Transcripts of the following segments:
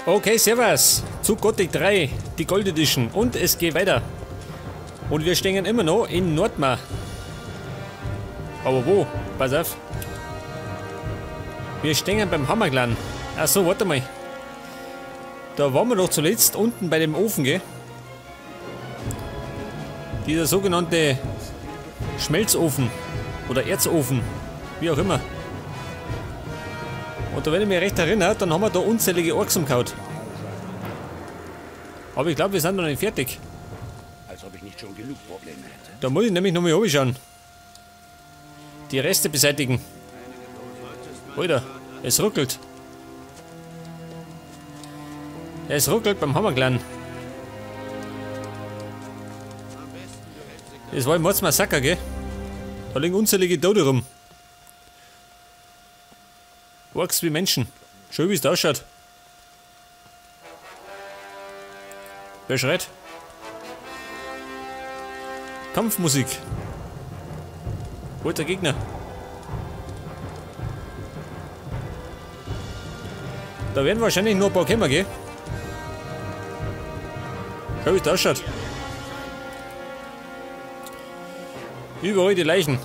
Okay, servus zu Gothic 3, die Gold Edition, und es geht weiter. Und wir stehen immer noch in Nordmar. Aber wo? Pass auf. Wir stehen beim Hammerclan. Achso, warte mal. Da waren wir doch zuletzt unten bei dem Ofen, gell? Dieser sogenannte Schmelzofen oder Erzofen, wie auch immer. Und da, wenn ich mich recht erinnere, dann haben wir da unzählige Orks umgehauen. Aber ich glaube, wir sind noch nicht fertig. Als ob ich nicht schon genug Probleme hätte. Da muss ich nämlich noch mal schauen. Die Reste beseitigen. Alter, es ruckelt. Es ruckelt beim Hammerclan. Das war im Mordsmassaker, gell? Da liegen unzählige Tote rum. Orks wie Menschen. Schön, wie es da ausschaut. Wer schreit? Kampfmusik. Wo ist der Gegner? Da werden wahrscheinlich nur ein paar kommen, gell? Schau, wie es da ausschaut. Überall die Leichen.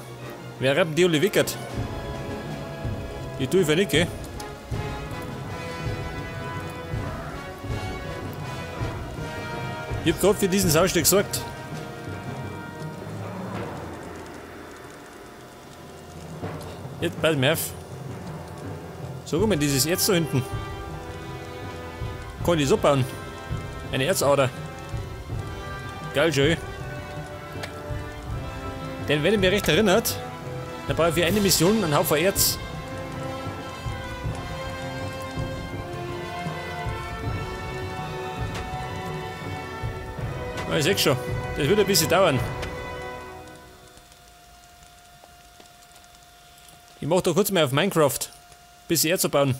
Wer haben die alle wickert? Die tue ich für nicht, gell? Ich hab grad für diesen Saustück gesorgt. Jetzt pass mir auf. So, guck mal, dieses Erz da hinten. Kann ich so bauen. Eine Erzader. Geil, schön. Denn wenn ich mich recht erinnert, dann brauche ich für eine Mission einen Haufen Erz. Ich seh schon, das wird ein bisschen dauern. Ich mach da kurz mal auf Minecraft, ein bisschen Erz zu bauen.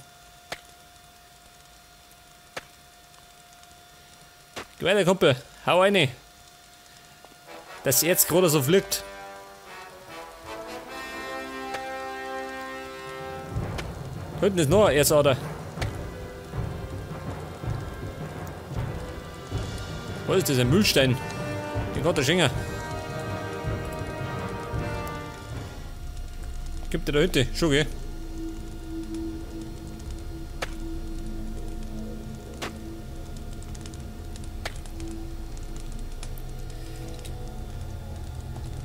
Geh weiter, Kumpel, hau rein. Das Erz gerade so fliegt. Da hinten ist noch ein Erzader. Was ist das? Ein Mühlstein? Den kann der schenken. Gibt der da hinten? Schon, gell?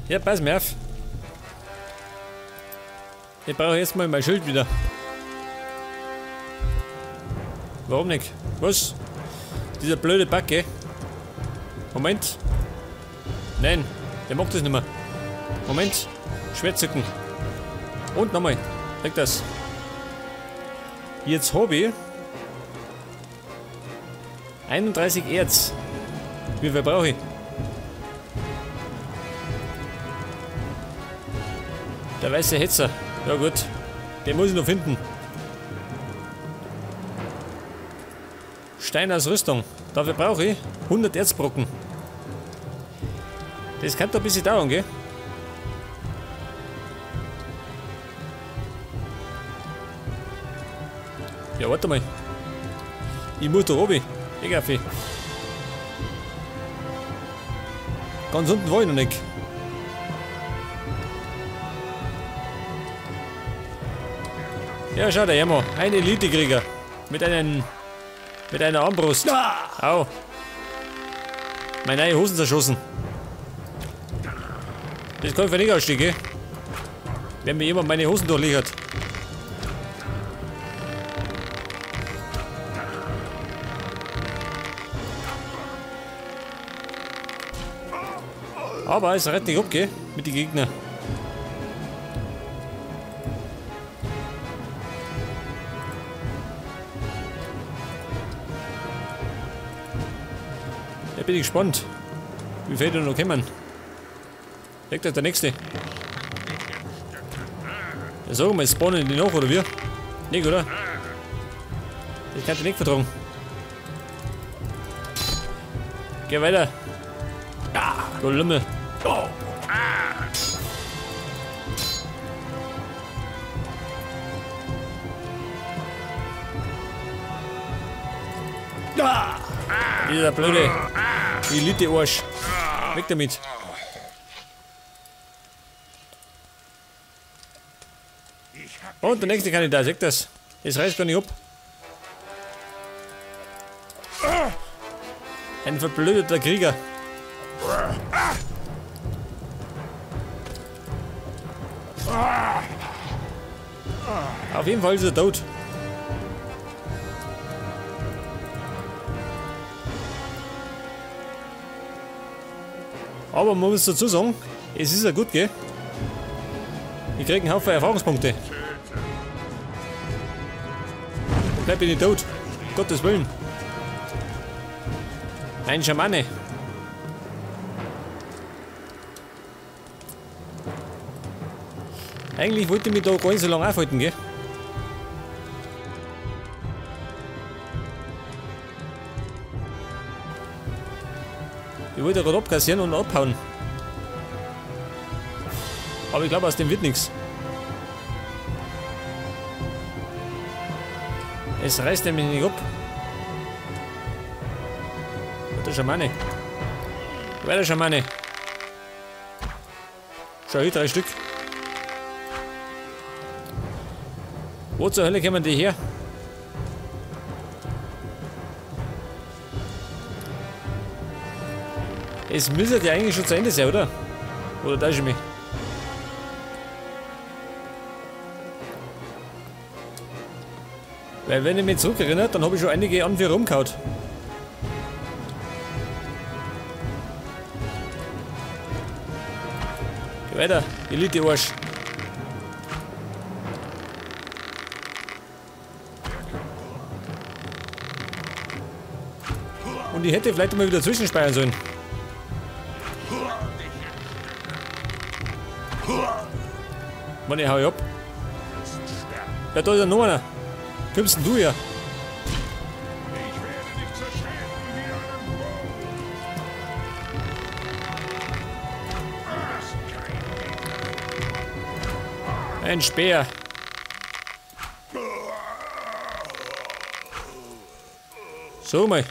Ja, pass mir auf. Ich brauche jetzt mal mein Schild wieder. Warum nicht? Was? Dieser blöde Bug, gell? Moment. Nein, der macht das nicht mehr. Moment. Schwert zücken. Und nochmal. Weg das. Jetzt habe ich 31 Erz. Wie viel brauche ich? Der weiße Hetzer. Ja gut. Den muss ich noch finden. Stein aus Rüstung. Dafür brauche ich 100 Erzbrocken. Das kann doch ein bisschen dauern, gell? Ja, warte mal. Ich muss da runter. Egal. Ganz unten war ich noch nicht. Ja, schau der Jammer. Ein Elitekrieger. Mit einer Armbrust. Au. Meine neue Hosen zerschossen. Das kann ich für nicht ausstehen, gell? Wenn mir jemand meine Hosen durchlöchert. Aber es rennt nicht ab, gell? Mit den Gegnern. Da bin ich gespannt, wie viele da noch kommen. Weg, da der nächste. Ja, sag mal, spawnen die noch, oder wie? Nicht, oder? Das kann ich nicht vertragen. Geh weiter. Du Lümmel. Dieser blöde Elite-Arsch. Weg damit. Und der nächste Kandidat, seht das? Das reißt gar nicht ab. Ein verblödeter Krieger. Auf jeden Fall ist er tot. Aber man muss dazu sagen, es ist ja gut, gell? Ich krieg einen Haufen Erfahrungspunkte. Und bleib ich nicht tot. Um Gottes Willen. Ein Schamane. Eigentlich wollte ich mich da gar nicht so lange aufhalten, gell? Ich wollte gerade abkassieren und abhauen. Aber ich glaube, aus dem wird nichts. Es reißt nämlich nicht ab. Der Schamane. Weiter, Schamane. Schau hier, 3 Stück. Wo zur Hölle kommen die her? Es müsste ja eigentlich schon zu Ende sein, oder? Oder täusche ich mich? Weil wenn ich mich zurückerinnere, dann habe ich schon einige Anführer umgehauen. Geh weiter, Elite-Arsch. Und ich hätte vielleicht mal wieder zwischenspeichern sollen. Mann, ich hau ich ab. Ja, da ist ja noch einer. Kommst denn du her? Ein Speer. So mal.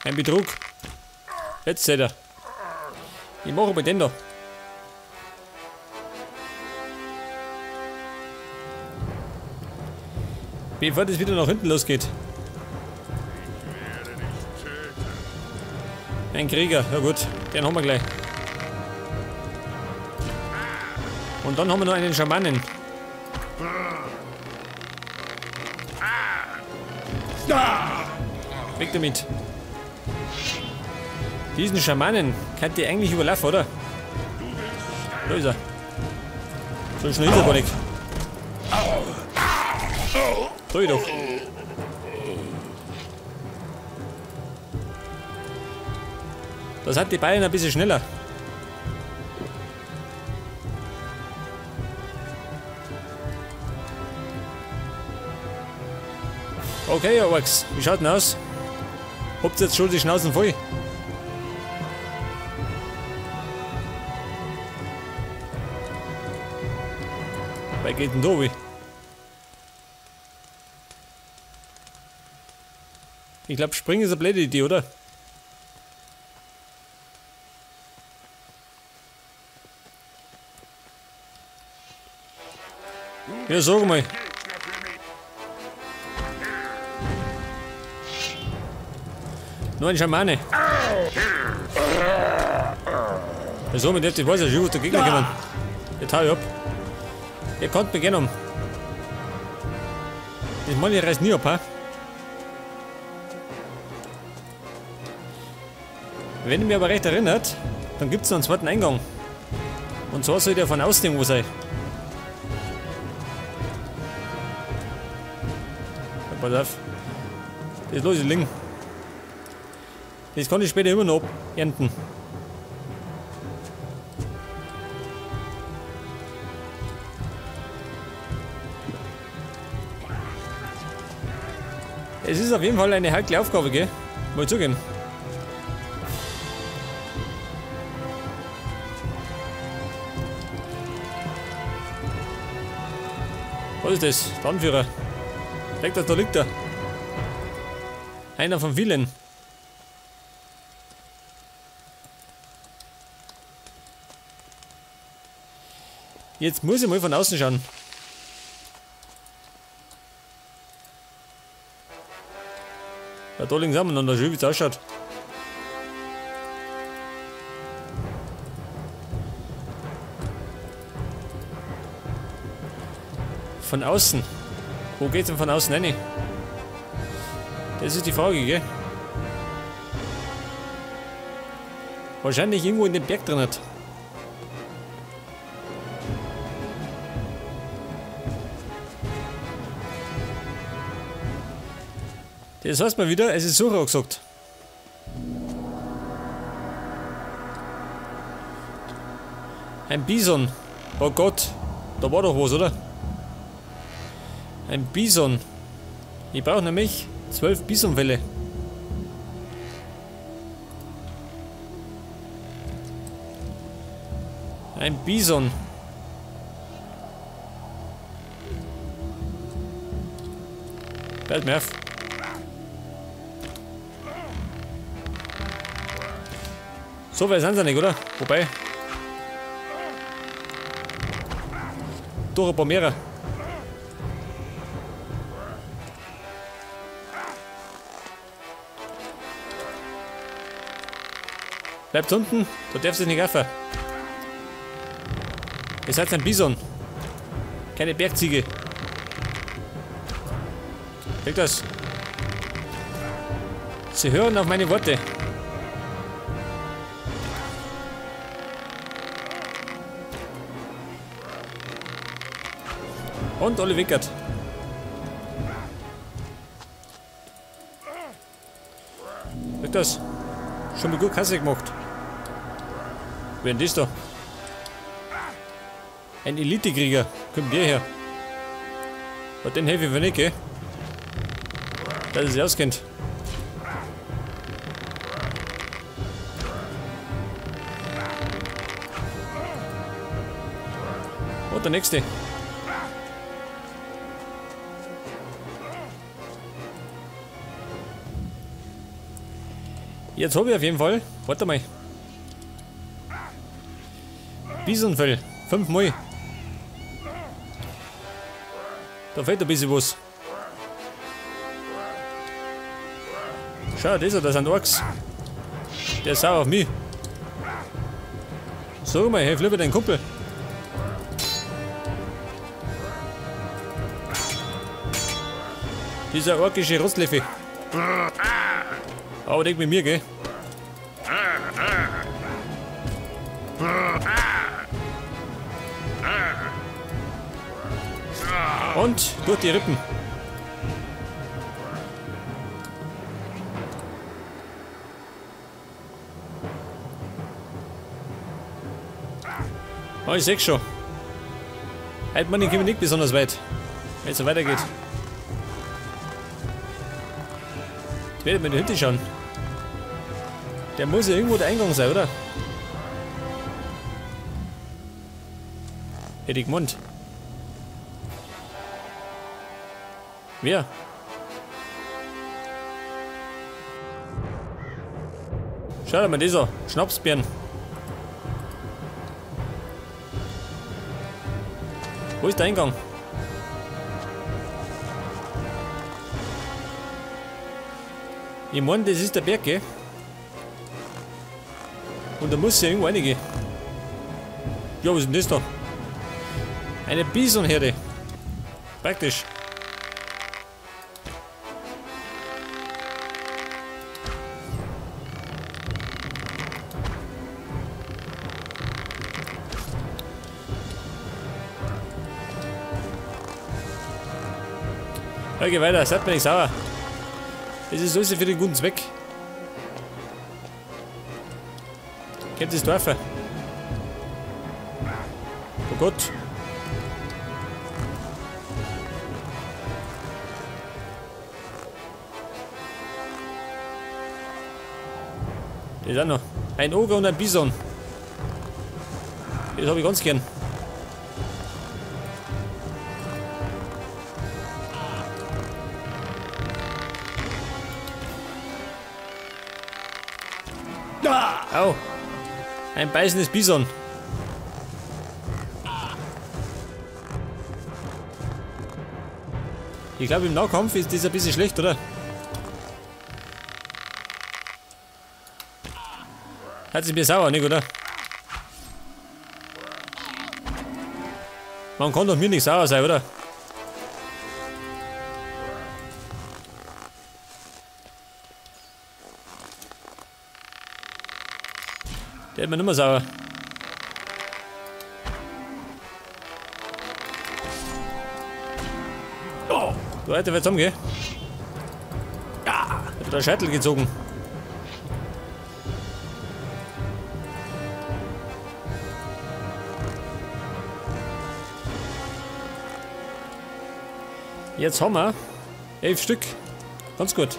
Ein Betrug. Jetzt seht ihr. Ich mache mal den da. Bevor das wieder nach hinten losgeht. Ein Krieger, ja gut, den haben wir gleich. Und dann haben wir noch einen Schamanen. Weg damit. Diesen Schamanen könnt ihr eigentlich überlaufen, oder? Da ist er. So schnell ist er gar nicht. So ich doch. Das hat die Bayern ein bisschen schneller. Okay, Orks, wie schaut denn aus? Habt ihr jetzt schon die Schnauzen voll? Wer geht denn da wie? Ich glaube, springen ist eine blöde Idee, oder? Ja, sag mal. Nur ein Schamane. Ja, so, mit ich weiß ja schon, wo der Gegner kommen. Jetzt hau ich ab. Ihr könnt mich gerne um. Das meine ich reißt nie ab, ha? Wenn ich mich aber recht erinnert, dann gibt es noch einen zweiten Eingang. Und zwar soll der von außen irgendwo sein. Ja, pass auf. Das lasse ich liegen. Das kann ich später immer noch ernten. Es ist auf jeden Fall eine heikle Aufgabe, gell? Mal zugeben. Was ist das? Der Anführer. Direkt, da liegt er. Einer von vielen. Jetzt muss ich mal von außen schauen. Ja, da links haben wir noch schön, wie es ausschaut. Von außen. Wo geht's denn von außen rein? Das ist die Frage, gell? Wahrscheinlich irgendwo in dem Berg drin hat. Das heißt mal wieder, es ist Sucher gesagt. Ein Bison. Oh Gott, da war doch was, oder? Ein Bison. Ich brauche nämlich 12 Bisonfälle. Ein Bison. Fällt mir auf. So weit sind sie nicht, oder? Wobei. Durch ein paar mehrere. Bleibt unten, da darfst du nicht rauf. Ihr seid ein Bison. Keine Bergziege. Kriegt das? Sie hören auf meine Worte. Und alle wickert. Kriegt das? Schon mal gut Kasse gemacht. Wer denn das da? Ein Elite-Krieger. Kommt der her? Aber den helfe ich mir nicht, gell? Dass er sich auskennt. Und der nächste. Jetzt habe ich auf jeden Fall. Warte mal. Bisonfell. 5 Mal. Da fehlt ein bisschen was. Schau, das ist, das sind Orks. Der ist sauer auf mich. Sag mal, helf lieber deinen Kumpel. Dieser orkische Rostleffe. Aber denk mit mir, gell? Und durch die Rippen. Oh, ich seh schon. Heute man, ich komme nicht besonders weit. Wenn es so weitergeht. Ich werde mir die Hütte schauen. Der muss ja irgendwo der Eingang sein, oder? Hätte ich gemeint. Wer? Schau dir mal dieser Schnapsbären. Wo ist der Eingang? Ich meine, das ist der Berg, gell? Und da muss ja irgendwo reingehen. Ja, was ist denn das da? Eine Bisonherde. Praktisch. Okay, weiter, seid mir nicht sauer. Es ist alles für den guten Zweck. Kennt das Dorf? Oh Gott. Das ist auch noch. Ein Oger und ein Bison. Das habe ich ganz gern. Au! Ein beißendes Bison. Ich glaube, im Nahkampf ist das ein bisschen schlecht, oder? Hat sich mir sauer, nicht, oder? Man kann doch mir nicht sauer sein, oder? Der ist mir nicht mehr sauer. Du Alter, wird's umgehen? Ja! Hat der Scheitel gezogen. Jetzt haben wir 11 Stück. Ganz gut.